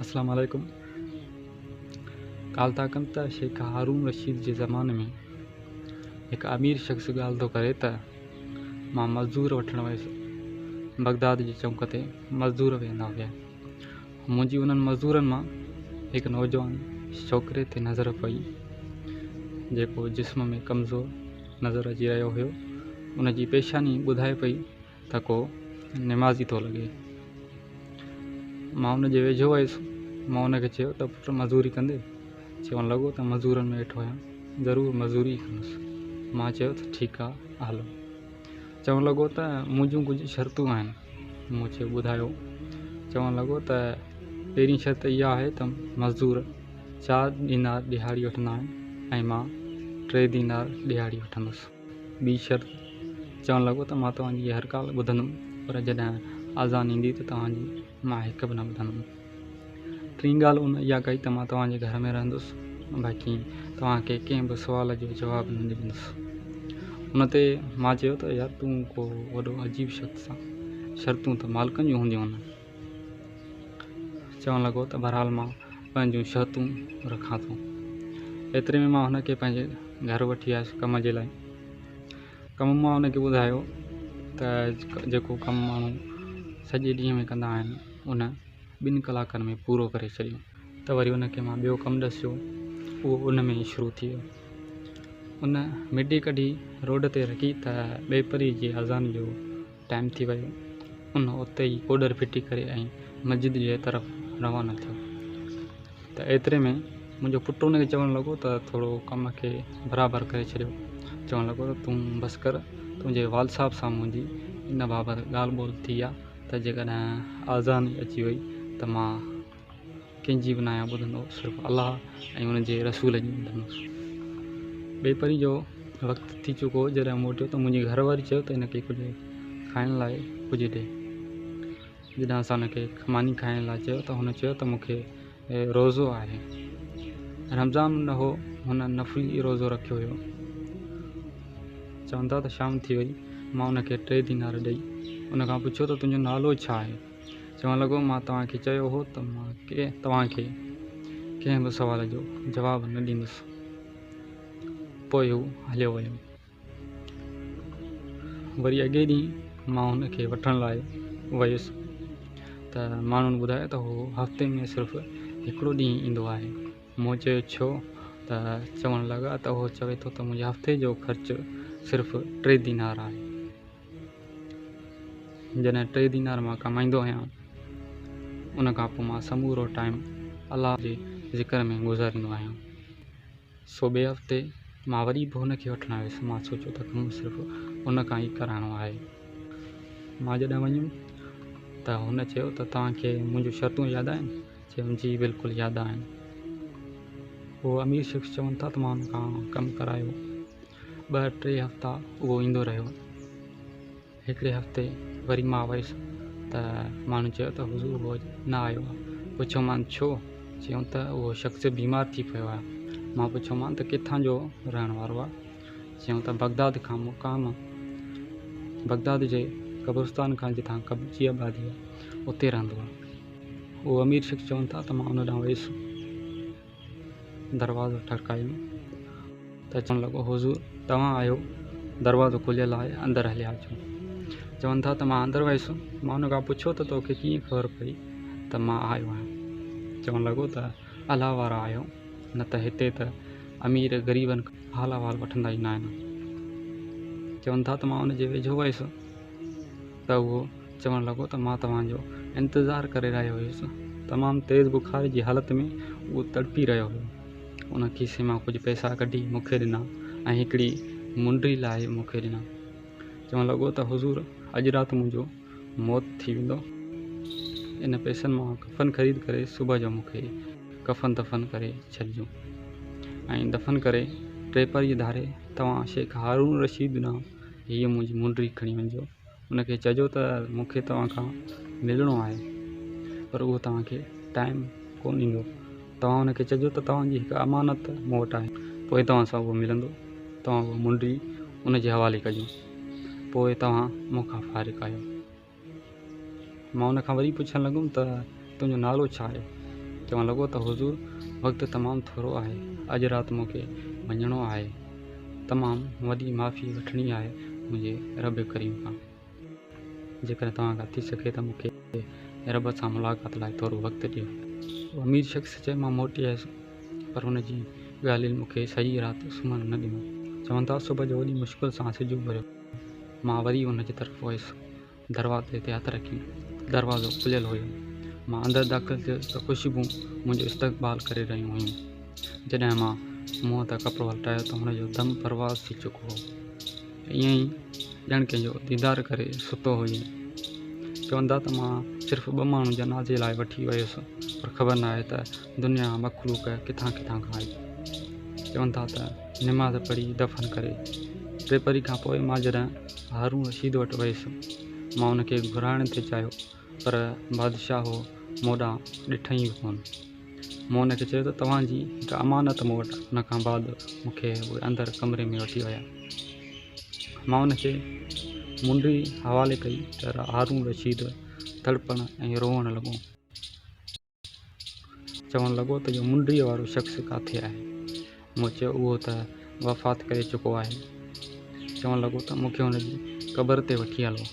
السلام عليڪم ڳالهه ٿا ڪن ته شيخ هارون رشيد جي زماني ۾ هڪ امير شخص ڳالهه ٿو ڪري ته مان مزدور وٺڻ ويس بغداد جي چونڪ تي مزدور ويهندا هيا منهنجي انهن مزدورن مان هڪ نوجوان ڇوڪري تي نظر پئي جيڪو جسم ۾ ڪمزور نظر اچي رهيو هيو ان جي پيشاني ٻڌائي پئي ته ڪو نمازي ٿو لڳي. مان ان جي ويجهو ويس. مان ان کي چيو ته پٽ مزوري ڪندي؟ چوڻ لڳو ته مزورن ۾ ويٺو آهيان، ضرور مزوري ئي ڪندس. مان چيو ته ٺيڪ آ هلو. چوڻ لڳو ته منهنجون ڪجهه شرطون آهن. مون چيو ٻڌايو. چوڻ لڳو ته پهرين شرط اها آهي ته مزدور چار دينار ڏهاڙي وٺندا آهن ۽ مان ٽي دينار ڏهاڙي وٺندس. ٻي شرط، چوڻ لڳو ته مان توهان جي هر ڳالهه ٻڌندم پر جڏهن اذان ايندي ته توهان جي مان هڪ به نه ٻڌندم. ٽين ڳالهه ان اها ڪئي ته مان توهان جي گهر ۾ رهندس باقي توهان کي ڪنهن به سوال جو جواب نه ڏيندس. ان تي مان چيو ته يار تون ڪو وڏو عجيب شخص آن، شرطون ته مالڪن جون هونديون آهن. چوڻ لڳو ته بهرحال مان پنهنجون شرطون رکان ٿو. ايتري ۾ مان هن کي پنهنجي گهر وٺي آيس ڪم جي لاء. ڪم مان هن کي ٻڌايو ته جيڪو ڪم ماڻهو سڄي ڏينهن ۾ ڪندا آهن ان ٻن ڪلاڪن ۾ پورو ڪري ڇڏيو. ته وري ان کي مان ٻيو ڪم ڏسيو اهو ان ۾ ئي شروع ٿي ويو. ان مڊي ڪڍي روڊ تي رکي ته ٻيپهري جي اذان جو ٽائيم ٿي ويو. ان اتي ئي ڪوڏر ڦٽي ڪري ۽ مسجد جي طرف روانو ٿيو ته ايتري ۾ منهنجو پٽ ان کي چوڻ لڳو ته ٿورو ڪم کي برابر ڪري ڇڏيو. چوڻ لڳو ته تون بس ڪر تنهنجي والد صاحب سان منهنجي ان بابت ڳالهه ٻولهه ٿي آ ته جيڪڏهن اذان ئي اچي وئي ته مان ڪنهن جي به ناهيان ٻڌندو صرف الله ۽ ان جي رسول جي ٻڌندس. ٻئي پري جو وقت ٿي چڪو هو جڏهن موٽيو ته منهنجي گهر واري چيو ته هن کي ڪجهه کائڻ لاء ڪجهه ڏي. جڏهن اسان هن کي ماني کائڻ لاء چيو ته هن چيو ته مون کي روزو آهي. رمضان نه هو هن نفلي روزو رکيو هيو. چون ٿا ته شام ٿي وئي مان ان کي ٽي دينار ڏئي ان کان پڇيو ته تنهنجو نالو ڇا آهي؟ چوڻ لڳو، مان توهان کي چيو هو ته مان توهان کي ڪنهن به سوال جو جواب نه ڏيندس. پوء هو هليو ويو. وري اڳئين ڏينهن مان هن کي وٺڻ لاء ويس ته ماڻهن ٻڌايو ته هو هفتي ۾ صرف هڪڙو ڏينهن ايندو آهي. مون چيو، ڇو؟ ته چوڻ لڳا ته هو چوي ٿو ته منهنجي هفتي جو خرچ صرف ٽي دينار آهي. جڏهن ٽي دينار مان ڪمائيندو آهيان ان کان پوء مان سمورو ٽائيم الله جي ذڪر ۾ گذاريندو آهيان. سو ٻئي هفتي مان وري به هن کي وٺڻ آيس. مان سوچيو ته ڪم صرف ان کان ئي ڪرائڻو آهي. مان جڏهن ويم ته هن چيو ته توهان کي منهنجون شرطون ياد آهن؟ چيم جي بلڪل ياد آهن. اهو امير شخص چون ٿا ته مان هن کان ڪم ڪرايو. ٻه ٽي هفتا اهو ايندو رهيو. هڪڙي هفتي وري مان ويس ته ماڻهن چيو ته حضور هو نه آيو آهي. پڇيومان ڇو؟ چيائون ته اهو شخص بيمار ٿي پيو آهي. مان پڇيومان ته ڪٿان جو رهڻ وارو آهي؟ چيائون ته بغداد کان مقام بغداد جي قبرستان کان جتان قبضي آبادي آهي اتي رهندو آهي. اهو امير شخص چون ٿا ته مان ان ڏانهن ويس. دروازو ٺڙڪايم ته چوڻ لڳو، حضور توهان آهيو، دروازو کليل آهي، اندر هليا اچو. چون ٿا ته مان اندر ويس، مان ان کان پڇيو ته توکي ڪيئن خبر پئي ته مان آيو آهيان؟ چوڻ لڳو ته الله وارا آهيو، نه ته هتي ته امير غريبن کان حال احوال وٺندا ئي ناهن. چون ٿا ته مان ان جي ويجهو ويس ته اهو چوڻ لڳو ته مان توهان جو انتظار ڪري رهيو هيس. تمام تيز بخار جي حالت ۾ اهو تڙپي رهيو هيو. ان کيسي مان ڪجهه پئسا ڪڍي مون کي ڏنا ۽ هڪڙي منڊي لاهي مون کي ڏنا. چوڻ لڳو ته حضور اڄ رات منهنجو موت ٿي ويندو. ان پئسن مان ڪفن خريد ڪري صبح جو مون کي ڪفن دفن ڪري ڇڏجو ۽ دفن ڪري ٽيپهريء ڌاري توهان شيخ هارون الرشيد ڏانهن هيء منهنجي منڊي کڻي وڃجو. ان کي چئجو ته مون کي توهان کان ملڻو آهي پر اهو توهان کي ٽائيم ڪونه ڏيندو. توهان ان کي چئجو ته توهان جي هڪ امانت مون وٽ آهي. پوء توهان سان اهو ملندو. توهان اها منڊي ان جي حوالي ڪجو. پوء توهان مون کان فارغ آهيو. مان ان کان وري پڇڻ لڳم ته تنهنجو نالو ڇا آهي؟ چوڻ لڳو ته حضور وقت تمام ٿورو آهي، اڄ رات مون کي وڃڻو آهي، تمام وڏي معافي وٺڻي آهي منهنجي رب ڪريم کان. جيڪڏهن توهان کان ٿي سگهي ته مون کي رب سان ملاقات لاء ٿورو وقت ڏيو. امير شخص چيو مان موٽي آيس پر هن جي ڳالهين مون کي سڄي رات سمهڻ نه ڏنو. چون ٿا صبح جو وڏي مشڪل سان سج اڀريو. مان وري ان جي طرف ويس. دروازي تي هٿ رکي دروازو کليل هيو. مان اندر داخل ٿيس ته خوشبو منهنجو استقبال ڪري رهيون هيون. جڏهن مان منهن تان ڪپڙو هٽايو ته هن جو دم پرواز ٿي چڪو هو. ائين ئي ڄڻ ڪنهن جو ديدار ڪري ستو هجي. چون ٿا ته مان صرف ٻه ماڻهو جنازي لاء وٺي ويس پر خبر ناهي ته دنيا مخلوق ڪٿان ڪٿان کان آئي. چون ٿا ته نماز پڙهي دفن ڪري ٽيپهري کان پوء مان جڏهن هارون رشيد وٽ ويس، مان ان کي گهرائڻ ٿي چاهيو پر بادشاهه هو مون ڏانهن ڏٺئي به ڪونه. مون ان کي چيو ته توهان جي هڪ امانت مون وٽ ان کان بعد مون کي اهي اندر ڪمري ۾ وٺي ويا. مان ان کي منڊي حوالي ڪئي ته هارون رشيد تڙپڻ ۽ روئڻ لڳو. چوڻ لڳو ته اهو منڊيء وارو شخص ڪاٿي آهي؟ مون چيو اهو ته وفات ڪري چڪو آهي. چوڻ لڳو ته مون کي هن جي قبر تي وٺي هلو.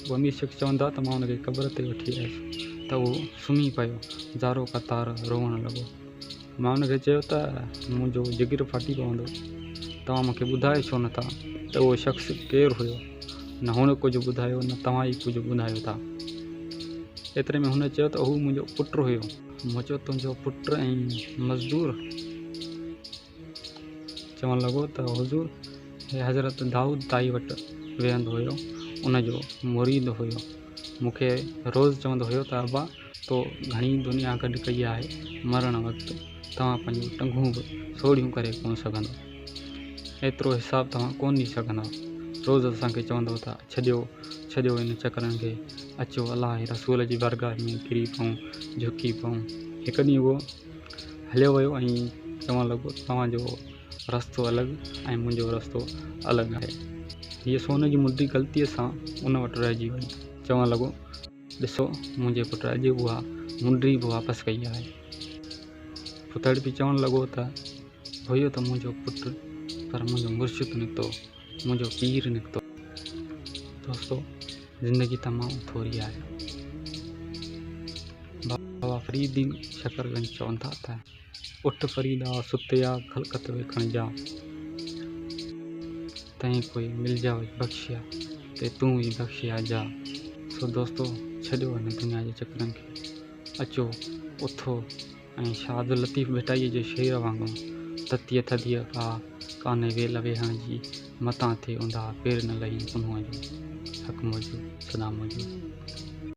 اهو امير شخص چوندا ته مان هن کي قبر تي وٺي آيس ته اهو سمهي پيو زارو قطار روئڻ لڳو. مان هن کي چيو ته منهنجو جگر ڦاٽي پوندو، توهان مون کي ٻڌايو ڇو نٿا ته اهو شخص ڪير هيو؟ نه هن ڪجهه ٻڌايو نه توهان ئي ڪجهه ٻڌايو ٿا. ايتري ۾ هن چيو ته هو منهنجو پٽ هيو. مون چيو تنهنجو پٽ ۽ مزدور؟ چوڻ لڳو ته حضور هي حضرت دائود طائي وٽ ويهندو هيو، ان جو مريد هيو. مون کي روز چوندو هيو ته ابا تو گهڻي دنيا گڏ ڪئي آهي، مرڻ وقت توهان پنهنجون ٽنگون به سوڙهيون ڪري ڪونه سگهندؤ. ايترو حساب توهان ڪونه ڏئي سگهندؤ. روز اسان کي چوندو ته ڇڏيو، ڇڏيو ان چڪرن کي، اچو الله ۽ رسول جي بارگاهه ۾ ڪري پئون، جهڪي پئون. هڪ ڏينهن اهو هليو ويو ۽ چوڻ لڳو توهان جو رستو الڳ ۽ منهنجو رستو الڳ آهي. هيء سون جي منڊي غلطيء سان ان وٽ رهجي وئي. چوڻ لڳو ڏسو منهنجي پٽ اڄ اها منڊي به واپس ڪئي آهي. پوء تڙپي چوڻ لڳو ته هيو ته منهنجو پٽ پر منهنجو مرشد نڪتو، منهنجو پير نڪتو. دوستو زندگي تمام ٿوري آهي. بابا فريد الدين شڪر گنج چون ٿا ته. اٺ فريدا ستيا خلقت ويکڻ جا، تنهن ڪوئي مل جا وچ بخشيا تي تون ئي بخشيا جا. سو دوستو ڇڏيو هن دنيا جي چڪرن کي، اچو اٿو ۽ شاهه عبداللطيف ڀٽائيء جي شعر وانگر تتيء ٿڌيء ڪا ڪانهي ويل ويهڻ جي، متان ٿئي اونداهه پير نه لهين پنهونء جو، حق موجود سدا موجود.